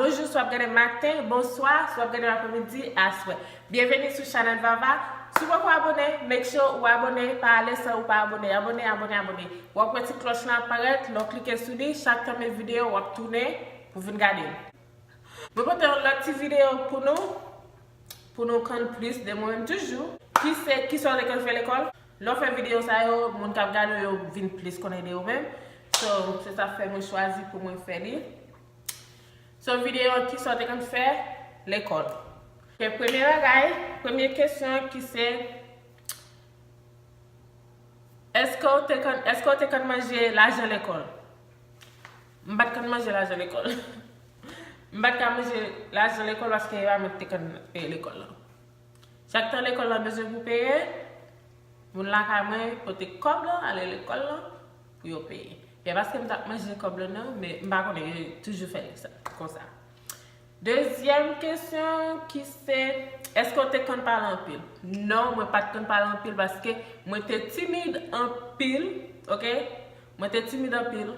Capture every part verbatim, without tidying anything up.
Bonjou, si w ap gade maten, bonswa, si w ap gade apremidi, aswè. Byenveni sou chanèl Vava. Si w poko abòne, make sure ou abòne, pa ale san ou pa abòne. Abòne, abòne, abòne. W ap wè ti klòch lan ap parèt, lè w klike sou li, chak tan m met videyo, w ap tounen pou vin gade l. Mwen pote yon lòt ti videyo pou nou, pou nou konn plis de mwen menm toujou. Ki se, kisa w te konn fè lekòl? Lè w fè videyo sa yo, moun k ap gade w yo vin plis konnen de ou menm. So, se sa k fè mwen chwazi pou mwen fè li. So, videyo an, kisa w te konn fè lekòl? Ok, premye bagay, premye kesyon ki se, èske w te konn, èske w te konn manje lajan lekòl? M pa t konn manje lajan lekòl. M pa t ka manje lajan lekòl paske e pa mwen ki te konn peye lekòl lan. Chak tan lekòl lan bezwen pou peye, moun lakay mwen pote kòb lan, ale lekòl lan pou yo peye. E paske m t ap manje kòb lan non, men m pa konnen, yo toujou fè sa, konsa. Dezyèm kesyon ki se, èske w te konn pale anpil? Non, mwen pa t konn pale anpil paske mwen te timid anpil, ok? Mwen te timid anpil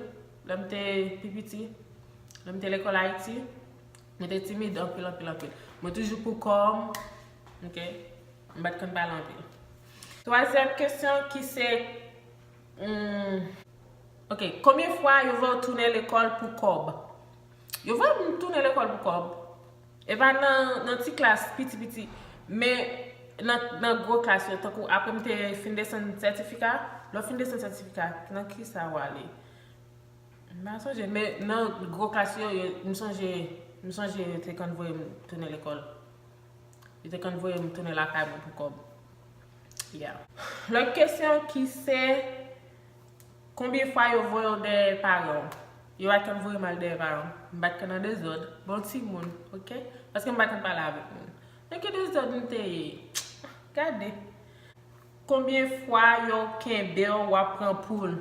lè m te pi piti, lè m te lekòl Ayiti. Mwen te timid anpil, anpil, anpil. Mwen toujou pou kò m, ok? M pa t konn pale anpil. Twazyèm kesyon ki se, hmm, ok, konbyen fwa yo voye w tounen lekòl pou kòb? Yo voye m tounen lekòl pou kòb. E pa nan, nan ti klas piti piti, men nan, nan gwo klas yo, tankou apre m te fin desann sètifika, lè w fin desann sètifika, nan kisa w ale? M pa sonje, men nan gwo klas yo, yo, m sonje, m sonje yo te konn voye m tounen lekòl. Yo te konn voye m tounen lakay mwen pou kòb. Yeah. Lòt kesyon ki se, konbyen fwa yo voye w dèyè paran w? Yo pa t konn voye m al dèyè paran m. M pa t konn nan dezòd. Bon timoun, ok? Paske m pa t konn pale avèk moun. Men ki dezòd m te ye? Gade. Konbyen fwa yo kenbe w, w ap pran poul?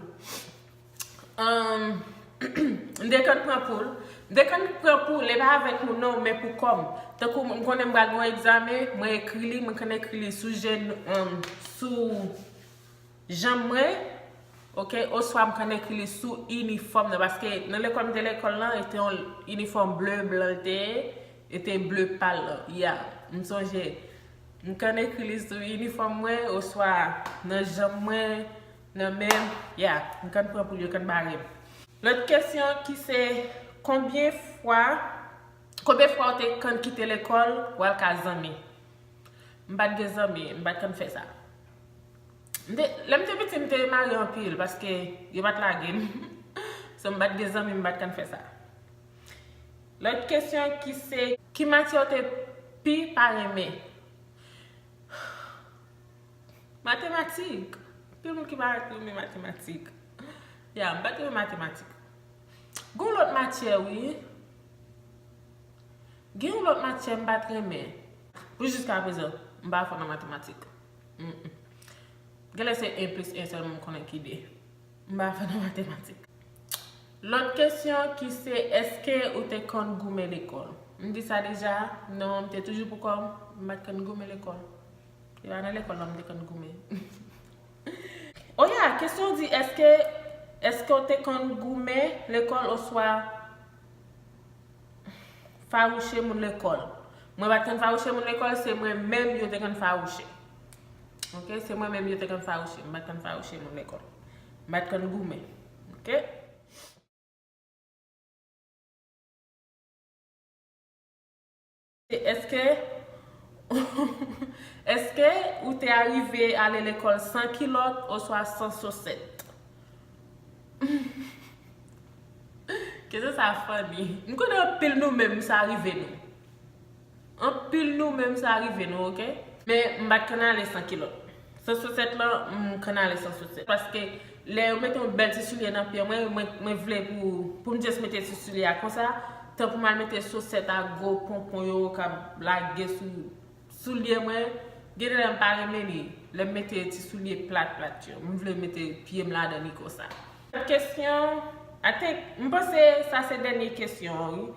Ahn, m te konn pran poul. M te konn pran poul, e pa avèk moun non, men pou kò m. Tankou m konnen m pral gen yon egzamen, mwen ekri li, mwen konn ekri li sou je, ahn, sou janm mwen, ok, oswa m konn ekri li sou inifòm nan, paske nan lekòl m te lekòl lan, e te yon inifòm ble blan l te ye, e te ble pal lan. Ya, m sonje, m konn ekri li sou inifòm mwen, oswa nan janm mwen, nan men m, ya, m konn pran poul, yo konn bare m. Lòt kesyon ki se, konbyen fwa, konbyen fwa w te konn kite lekòl pou al ka zanmi? M pa t gen zanmi, m pa t konn fè sa. M te, lè m te piti, m te mare anpil paske yo pa t lage m. So, m pa t gen zanmi, m pa t konn fè sa. Lòt kesyon ki se, ki matyè w te pi pa renmen? Matematik. Anpil moun ki pa renmen matematik. Ya, m pa t renmen matematik. Gon lòt matyè, wi. Gen yon lòt matyè m pa t renmen. Pou jiska prezan, m pa fò nan matematik. Mm-mm. Genlè se en plis en sèlman m konnen ki de. M pa fò nan matematik. Lòt kesyon ki se, èske ou te konn goumen lekòl? M di sa deja, non, m te toujou pou kò m, m pa t konn goumen lekòl. E pa nan lekòl non m te konn goumen. Oh ya, kesyon di, èske, èske w te konn goumen lekòl oswa fawouche moun lekòl? Mwen pa t konn fawouche moun lekòl, se mwen menm yo te konn fawouche. Ok, se mwen menm yo te konn fawouche, m pa t konn fawouche moun lekòl. M pa t konn goumen. Ok? Èske, èske ou te arive ale lekòl san kilòt oswa san sosèt? Kesyon sa funny. M konnen anpil nou menm sa rive nou. Anpil nou menm sa rive nou, ok? Men m pa t konn ale san kilòt. San sosèt lan, m konn ale san sosèt. Paske lè yo mete yon bèl ti soulye nan pye mwen, mwen, mwen vle pou, pou m just mete ti soulye a konsa, tan pou m al mete sosèt a gwo ponpon yo k ap lage sou soulye mwen, gen de lè m pa renmen li, lè m mete ti soulye plat plat yo. M vle mete pye m ladan li konsa. Kesyon, I think, m panse sa se dènye kesyon an, wi.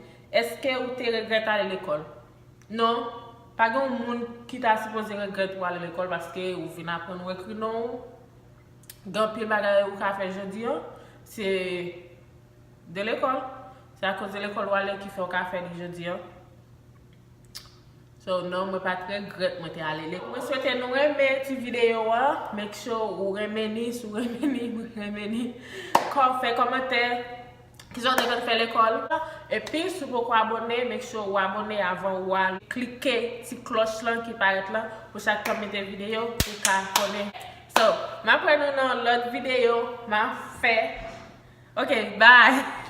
Èske ou te regrèt ale lekòl? Non, pa gen yon moun ki ta sipoze regrèt ou ale lekòl paske ou vin aprann, ou ekri non w. Gen anpil bagay ou ka fè jodi an, se de lekòl. Se akoz de lekòl w ale ki fè w ka fè li jodi an. So, non, mwen pa t regrèt mwen te ale lekòl. Mwen swete nou renmen ti videyo an. Make sure ou renmen ni, si w renmen ni, mwen renmen ni. Kò, fè kòmantè. Kijan w te konn fè lekòl? Epi, si w poko abòne, make sure ou abòne avan ou al klike ti klòch lan ki parèt lan pou chak tan m mete videyo, ou ka konnen. So, m ap wè nou nan lòt videyo m ap fè. Ok, bye!